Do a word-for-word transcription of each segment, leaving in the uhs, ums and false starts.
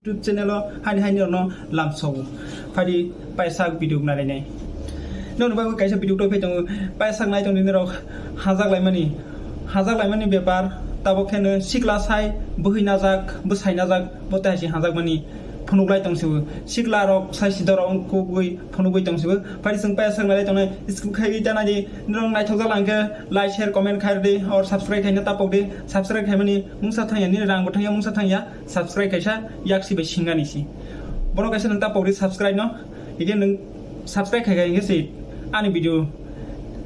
YouTube channel o haini haini rokno lamsogo. Phadi paisa video nalainai. Nokni bagwi kaisa video twi phai tongo. Paisa nai tongdi norok hajak laimani. Hajak laimani bepar. Tabok kheno sikla sai bwhwi najak, bwsai najak, bo tei hai se hajakmani phunuk lai tong sibo. Sikla rok sai sidorok wng kubui phunugwi tong sibo. Phadi chwng paisa nai lai tongnai. Skip khai ta nai di. Norok naithok jak lang khe like, share, comment khai di. Or subscribe khaina ta pok di. Subscribe khaimani mungsa thangya, nini rang bo thangya, mungsa thangya. Subscribe kaisa yak si bai singani si. Bono kaisa nang ta pok di subscribe no. Ige nang subscribe khai khai nge si ani video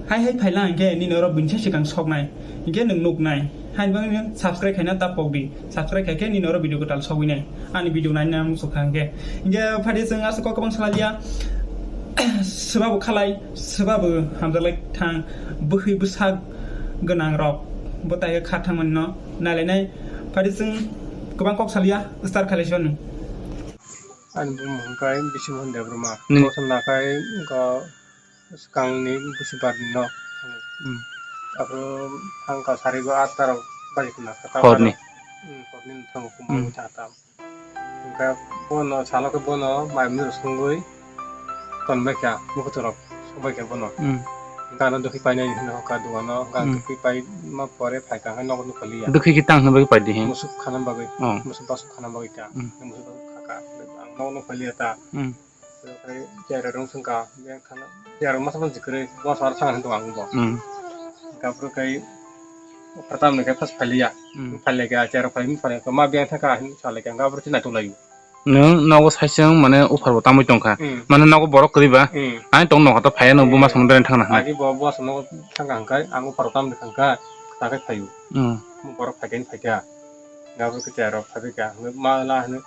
hai hai phaila hingke nini oro binsa sikang soknai. Hingke nang nuknai. Haini bagwi nang subscribe khaina ta pok di. Subscribe khai khe nini oro video kwtal sogwi nai. Ani video nai nang muchuk kha hingke. Hingke phadi chwng aswk kok kwbang salaliya. Swbabu khalai, swbabu hamjalai thang. Bwkhwi bwsak gwnang rok. Bo tai kha thangmani no. Nalainai phadi chwng kwbang kok salia, start khalai soni. Ani bumung hwnkhe Bisimon Debbarma. Nini? Kosom nakhai wngkha swkangni busibarni nok. Hmm. Aphuru thangkha sarigo atta rok baji khna kha. Horni? Hmm, horni thango kumui Hmm. Wngkha bono salo khe bono mai mwnwi rok songwi tonbaikha, mwkhwtwrok songbaikha bono. Hmm. Gana dukhi painai hinwi hokha dugano, gana Hmm. dukhi paima pore phaikha, hwnkhai nogo nukha liya. Dukhi khe tang hwnwi bagwi paidi he? Musuk khana bagwi, Oh. musuk basuk khana bagwi kha. Hmm. Musuk basuk khakha, ang nogo nukha liya ta. Hmm. Tei chera rong songkha, beng khana, chera masa masa kwrwi, bosa aro thang hwnwi tongo ang bo. Hmm. Gabru kai, phatam ni kai phas phaliya. Hmm. Phaliya khe chera phai, phaliya khe ma beng thangkha, hwnwi salai khe, gabru chinai tulaio. Nwng nogo saisung mane uphar bo tamwi tongkha. Hmm. Mane nogo borok kwrwi ba. Hmm. Ani tong nokha to phaiya nwng buma Hmm. samung daren thangna hwnwi. Agi bo, bo samung thangkha hwnkhe ang uphar bo tamni thangkha, ta khe phaio. Hmm. Borok phaikhe phaikha. Gabru khe chera rok phaikha. Ma la hwnwi,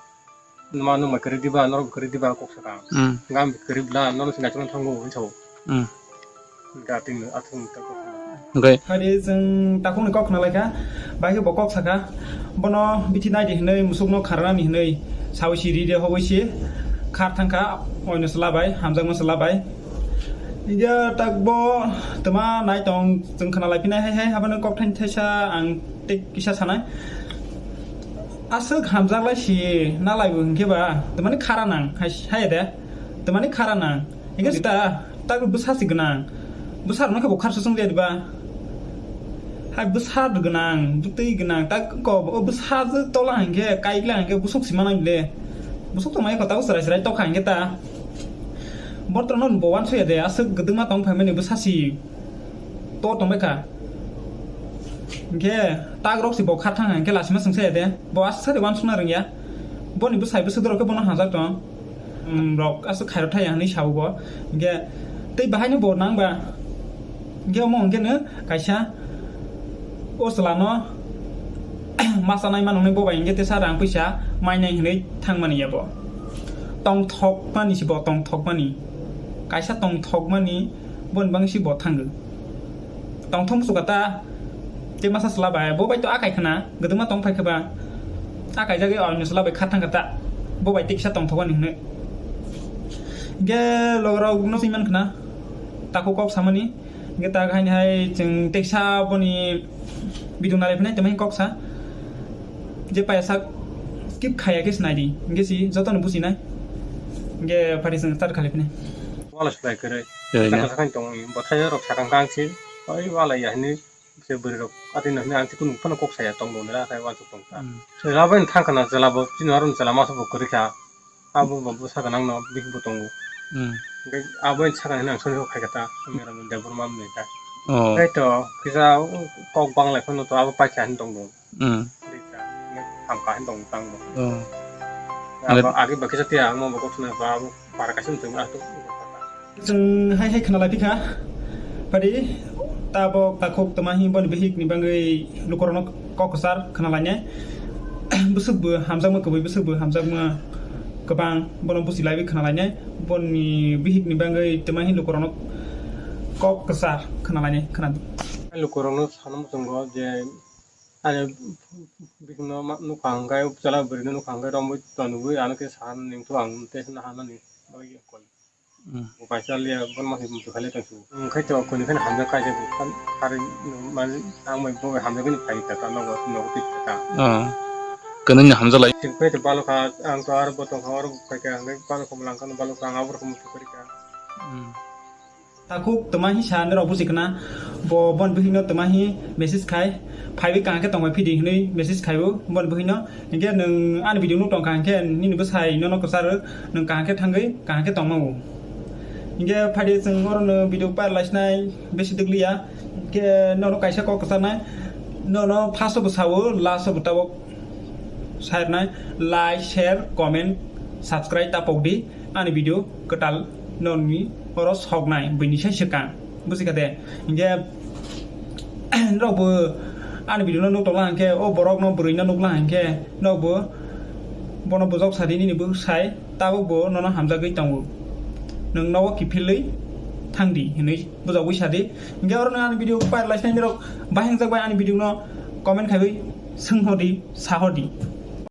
ma nung mai kwrwi diba, norok kwrwi diba kok sakha. Hmm. Gam kwrwi bla, norok sinai tongthango hwnwi sao. Hmm. Ga tini athung ta kok. Hwnkhe? Hari chwng takhukni kok khna lai kha, bai khe bo kok sakha, bono bithi nai di hwnwi, musukno kharnani hwnwi saui si ri de hogwi si khar thang kha, oino chwla bai, hamjakma chwla bai. Hingke tak bo twma nai tong, chwng khna lai phinai hai hai, abono kok thaini thaisa ang tei kisa sanai. Aswk hamjak lai si na lai bo hwnkhe ba, twmani khara nang, hai, hai de, twmani khara nang. Hingke sita, tak bwsa si gwnang. Bwsa rwna khe bo khar susung de ba. Hai bwsa gwnang, bwtwi gwnang, tak ko, o bwsa je tola hingke, kaikla hingke, busuk si manai le. Busuk tongmani kota o chwrai chwrai tokha hingke ta. Borok no bo uansukya de, aswk kwdwma tong phaimani bwsa si to tongbaikha. Hingke tak rok si bo kha thang hingke lasima swngsa ya de. Bo aswk sari uansukna rwngya. Boni bwsai bwswk dorok khe bono hamjak tong. Rok aswk khairok thaya hinwi sao bo. Hingke tei bahaino bo nang ba. Hingke omo hingke no kaisa o chwla no masa nai mano hwnwi bo bai hingke tesa rang puisa mainai hinwi thangmani ya bo. Tongthokmani se bo, tongthokmani. Kaisa tongthokmani boni bangwi se bo thango. Tongthok muchukha ta, tei masa chwla bai, bo bai to akai khna, kwdwma tong phai khe ba. Akai jagwi o ani chwla bai kha thang kha ta, bo bai tei kisa tongthok ani hwnwi. Hingke logorok no swi man khna, takhuk kok samani. Hingke tak haini hai chwng teksa boni video nalai phinai tongmani kok sa. Je paya sak skip khaya khe sinai di. Hingke si jotono businai. Hingke phari chwng start khalai phinai. Wala slai kwrwi. Kwrwi na. Kaka sakani tongwi. Bo thaio rok sakang kang si. Oi wala ya hini. Se bwrwi rok. Ati no hini ang si kunu phano kok saya tong dong nila khai wansuk tong sa. Hmm. Chwla bai thang kana chwla bo. Chini aro chwla masa bo kwrwi kha. Abo bo bwsa gwnang no bihik bo tongo. Hmm. Hingke abo ni sakani hinang soni khai kata, Merom Debbarma mwnwi ta. Oh. Tei to kisa kok banglai phano to abo paikha hin tongbo. Hmm. Tei ta, hingke hamkha hin tong tangbo. Oh. Abo age ba kisa tiya ang mo bo kothna ba abo para kaisa mtwng ato. Chwng hai hai khna lai phikha. Padi tabok takhuk tama hi boni bihik ni bangwi lukurokno kok kwchar khna lainai. Bwswk bo hamjakma kwbwi, bwswk bo hamjakma kwbang, bono busi laiwi khna lainai. Boni bihik ni bangwi tama hi lukurokno kok kwchar khna lainai, khna di. Lukurokno sana muchungo je ani bihikno ma-, nukha hwnkhe, chwla bwrwino nukha hwnkhe romwi tonwi ano khe sana ningthu ang tei sana hanani bagwi koi. Hmm. Bo kaisa liya, bono ma se muchung khaile tongsu. Wngkhe to kuni kheno hamjak kaisa bo khan, kharwi, mane, ang bai bo bai hamjagwi phai kha ta, nogo, nogo twi kha ta. Ah. Kwnwi no hamjalai. Chwng khe to balokha, ang to aro bo tongkha, oro bo khaikha, ang khe balokha, mwlang kha, balokha, ang abo rokho muthungkha rikha. Hmm. Takhuk twma hi sa norok buji khna, bo bon bwhwi no twma hi message khai, phaiwi kaham khe tongbai phidi hinwi message khai o bon bwhwi no. Hinkhe nwng ani video nuk tongkha hinkhe nini bwsai nono kwcharo, nwng kaham khe thangwi kaham khe tongma o. Hinkhe phaidi chwng oro no video pair lai sinai besi dwgliya. Hinkhe nono kaisa kok kwcharnai, nono first o bo sao, last o bo tabok sairnai, like, share, comment, subscribe tapok di. Ani video kwtal noni oro soknai buini sai swkang, buji kha de? Hinkhe norok bo ani video no nuk tongla hinkhe, o borok no bwrwi no nukla hinkhe norok bo bono bujok sadi nini bwsai tabuk bo nono hamjagwi tongo, nwng nogo kiphilwi thangdi hinwi bujagwi sadi. Hinkhe oro nwng ani video pair lai sinai norok bahangjak bai ani video no comment khaiwi swnghordi, sahordi.